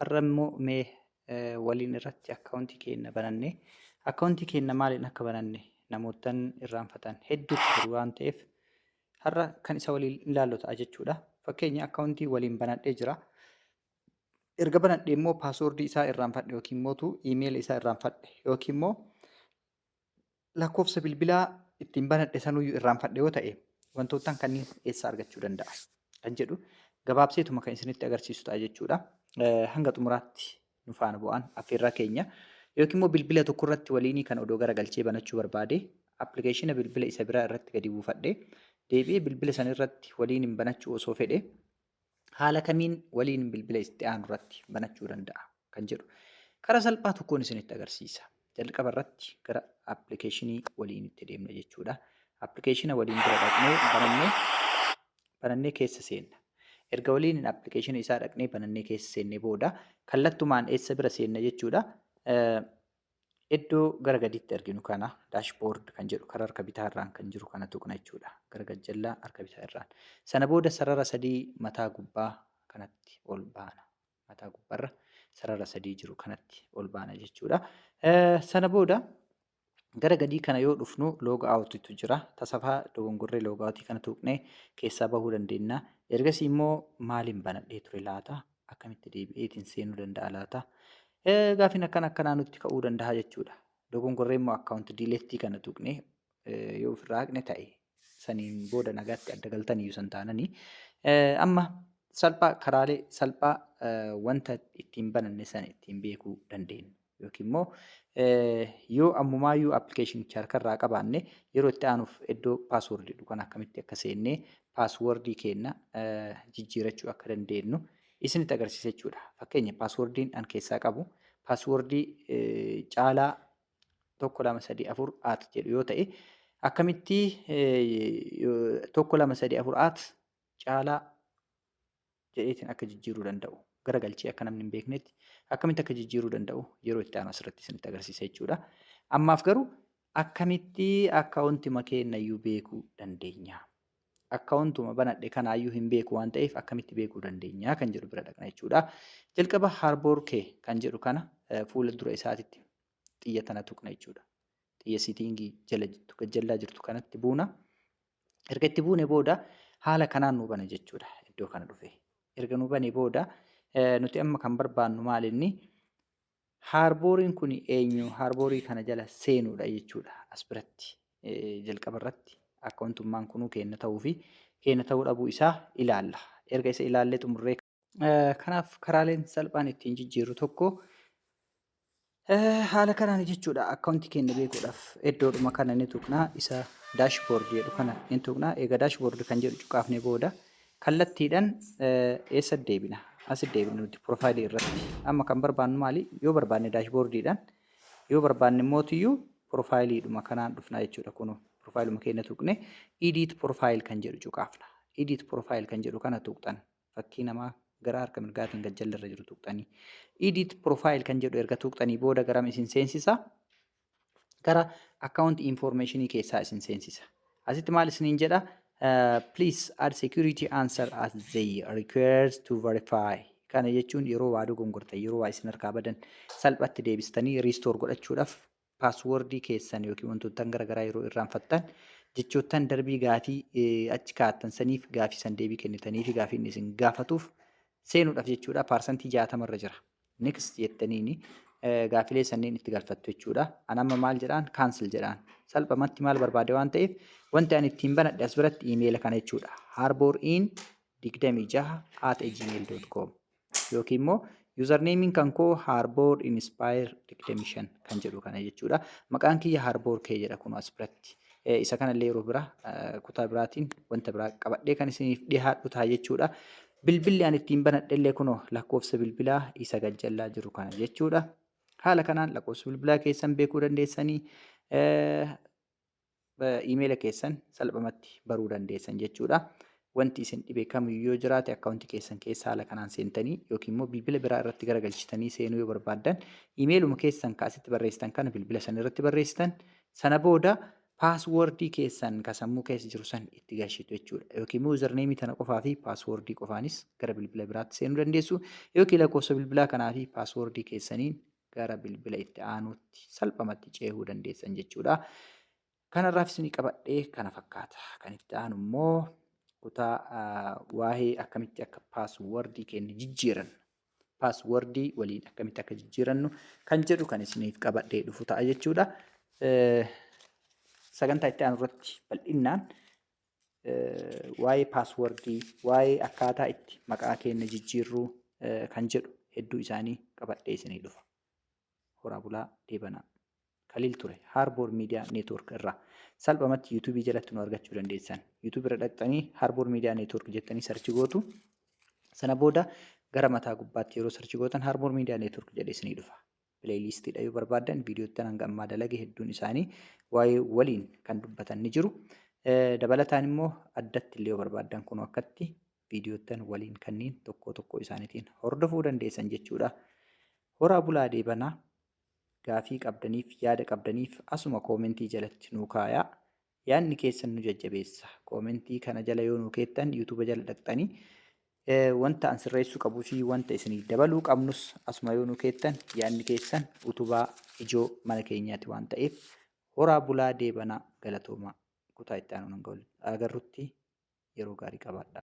Har'a immoo mee waliin irratti akkaawuntii keenya banannee, akkaawuntii keenya maaliin akka bananne namoottan irraanfatan hedduutu jiru waan ta'eef, har'a kan isa waliin ilaallu ta'a jechuudha. Fakkeenya, akkaawuntii waliin banadhee jira. Erga banadhee immoo paaswoordii isaa irraanfadhe yookiin immoo iimeela isaa irraanfadhe yookiin immoo lakkoofsa bilbilaa ittiin banadhe sanuyyuu irraanfadhe yoo ta'e, wantoottan kanneen eessaa argachuu danda'a kan jedhu gabaabseetuma kan isinitti agarsiisu ta'a jechuudha. Hanga xumuraatti nu faana bu'aan affeerraa keenya. Yookiin immoo bilbila tokko irratti waliinii kan odoo garagalchee banachuu barbaade, appilikeeshina bilbila isa biraa irratti gadi buufadhe deebi'ee bilbila san irratti waliin banachuu osoo fedhe, haala kamiin waliin bilbila itti aanu irratti banachuu danda'a kan jedhu karaa salphaa tokkoon isinitti agarsiisa. Jalqaba irratti gara appilikeeshinii waliin itti deemna jechuudha. Appilikeeshina waliin bira dhaqnee banannee keessa seenna. Erga waliin appilikeeshina isaa dhaqnee banannee keessa seennee booda, kallattumaan eessa bira seenna jechuudha? Iddoo gara gaditti arginu kana, dashboard kan jedhu, karaa harka bitaa irraan kan jiru kana tuqna jechuudha. Gara gajjallaa harka bitaa irraan. Sana booda sarara sadii mataa gubbaa kanatti ol baana. Mataa gubbaarra sarara sadii jiru kanatti ol baana jechuudha. Sana booda gara gadii kana yoo dhufnu, log out tu jira. Tasafaa dogongorree log out kana tuqnee keessaa bahuu dandeenya. Ergasii immoo maaliin banadhee ture laata? Akkamitti deebi'eetiin seenuu danda'a laata? Gaafiin akkana akkanaa nutti ka'uu danda'a jechuudha. Dogongorree immoo account delete kana tuqnee yoo ofirraa haqne ta'e, saniin booda nagaatti adda galtan iyyuu san taananii. Amma salphaa, karaalee salphaa wanta ittiin bananne sana ittiin beekuu dandeenyu. Yookiin immoo yoo ammumaayyuu appilikeeshinicha harkarraa qabaanne, yeroo itti aanuuf iddoo paaswoordii jedhu kan akkamitti akka seennee paaswoordii keenya jijjiirachuu akka dandeenyu isinitti agarsiisa jechuudha. Fakkeenya, paaswoordiin an keessaa qabu paaswoordii caalaa 1234 at jedhu yoo ta'e, akkamitti 1234 at caalaa jedheetiin akka jijjiiruu danda'u, garagalchee akka namni hin beeknetti akkamitti akka jijjiiruu danda'u yeroo itti aanu asirratti isinitti agarsiisa jechuudha. Ammaaf garuu akkamitti akkaawuntima keenyayyuu beekuu dandeenya? Akkaawuntuma banadhe kanaayyuu hin beeku waan ta'eef, akkamitti beekuu dandeenya kan jedhu bira dhaqna jechuudha. Jalqaba Harbor K kan jedhu kana fuula dura isaatitti xiyya tana tuqna jechuudha. Xiyya setting jala jirtu, gajjallaa jirtu kanatti buuna. Erga itti buune booda haala kanaan nu bana jechuudha. Iddoo kana dhufe. Erga nu bane booda, nuti amma kan barbaannu maal inni? Harboriin kun eenyu? Harborii kana jala seenuudha jechuudha. As biratti jalqaba irratti akkaawuntummaan kunuu keenya ta'uu fi keenya ta'uu dhabuu isaa ilaalla. Erga isa ilaallee xumurree. Kanaaf karaaleen salphaan ittiin jijjiirru tokko haala kanaan jechuudha. Akkaawuntii keenya beekuudhaaf iddoodhuma kana ni tuqnaa. Isa dashboard jedhu kana ni tuqnaa. Egaa dashboard kan jedhu cuqaafne booda kallattiidhaan eessa deebina? Asi deebina nuti profaayilii irratti. Amma kan barbaannu maali? Yoo barbaanne dashboardiidhaan, yoo barbaanne mootiyyuu profaayiliidhuma kanaan dhufna jechuudha. Kunoo profaayiluma keenya tuqne, edit profile kan jedhu cuqaafna. Edit profile kan jedhu kana tuqxan, fakkii namaa gara harka mirgaatiin gajjalla irra jiru tuqxanii. Edit profile kan jedhu erga tuqxanii booda garam isin seensisa? Gara account information keessaa isin seensisa. Asitti maal isiniin jedha? Please add security answer as they required to verify. Kana jechuun yeroo waa dogongortan, yeroo waa isin harkaa badan, salphatti deebistanii restore godhachuudhaaf, paaswoordii keessan yookiin wantoottan garaagaraa yeroo irraanfattan, jechoottan darbii gaafii achi kaa'attan saniif gaafii san deebii kennitanii fi gaafii inni isin gaafatuuf seenuudhaaf jechuudha. 60% irra jira. Next jettaniini gaafilee sanneen itti galfattu jechuudha. An amma maal jedhaan? Cancel jedhaan. Salphumatti maal barbaade waan ta'eef, wanti ani ittiin banadhe as biratti iimeela kana jechuudha. harborin26@gmail.com yookiin immoo usernameiin kan koo Harbor Inspire 25 kan jedhu kana jechuudha. Maqaan kiyya Harbor K jedha kun as biratti. Isa kanallee yeroo bira kutaa biraatiin wanta biraa qabadhee kan isiniif dhiyaadhu ta'a jechuudha. Bilbilli ani ittiin banadhe illee kunoo lakkoofsa bilbilaa isa gajjallaa jiru kana jechuudha. Haala kanaan lakkoofsa bilbilaa keessan beekuu dandeessanii, iimeela keessan salphumatti baruu dandeessan jechuudha. Wanti isin dhibe kamiyyuu yoo jiraate, akkaawuntii keessan keessa haala kanaan seentanii yookiin immoo bilbila biraa irratti garagalchitanii seenuu yoo barbaaddan, iimeeluma keessan kaasitti barreessitan kana bilbila sana irratti barreessitan. Sana booda Paaswoordii keessan ka sammuu keessa jiru san itti galchitu jechuudha. Yookiin immoo username tana qofaa fi paaswoordii qofaanis gara bilbila biraatti seenuu dandeessu. Yookiin lakkoofsa bilbilaa kanaa fi paaswoordii keessaniin gara bilbila itti aanuutti salphamatti ceehuu dandeessan jechuudha. Kanarraaf isinii qabadhee kana fakkaata. Kan itti aanu immoo kutaa waa'ee akkamitti akka paaswoordii keenya jijjiiran paaswoordii waliin akkamitti akka jijjiirannu kan jedhu kan isiniif qabadhee dhufu ta'a jechuudha. Sagantaa itti aanu irratti bal'innaan waa'ee paaswoordii, waa'ee akkaataa itti maqaa keenya jijjiirruu kan jedhu hedduu isaanii qabadhee isinii dhufa. Horaa bulaa deebanaa. Kaliil ture Harbour Media Network irraa. Salphumatti YouTube jalatti nu argachuu dandeessan. YouTube irra dhaqxanii Harbour Media Network jettanii search gootu. Sana booda gara mataa gubbaatti yeroo search gootan Harbour Media Network jedhee isinii dhufa. Playlistiidha yoo barbaaddan viidiyoottan hanga ammaa dalage hedduun isaanii waa'ee waliin kan dubbatan ni jiru. Dabalataan immoo addatti illee yoo barbaaddan kun akkatti viidiyoottan waliin kanneen tokko tokko isaaniitiin hordofuu dandeessan jechuudha. Horaa bulaa deebanaa. Gaafii qabdaniif yaada qabdaniif asuma koomentii jalatti nuu kaayaa. Yaadni keessan nu jajjabeessa. Koomentii kana jala yoo nuu keettan yuutuuba jala dhaqxanii wanta an sirreessuu qabuu fi wanta isinii dabaluu qabnus asuma yoo nuu keettan yaadni keessan utubaa ijoo mana keenyaati waan ta'eef horaa bulaa deebanaa galatoomaa. Kutaa itti aanuun hanga wal agarrutti yeroo gaarii qabaadhaa.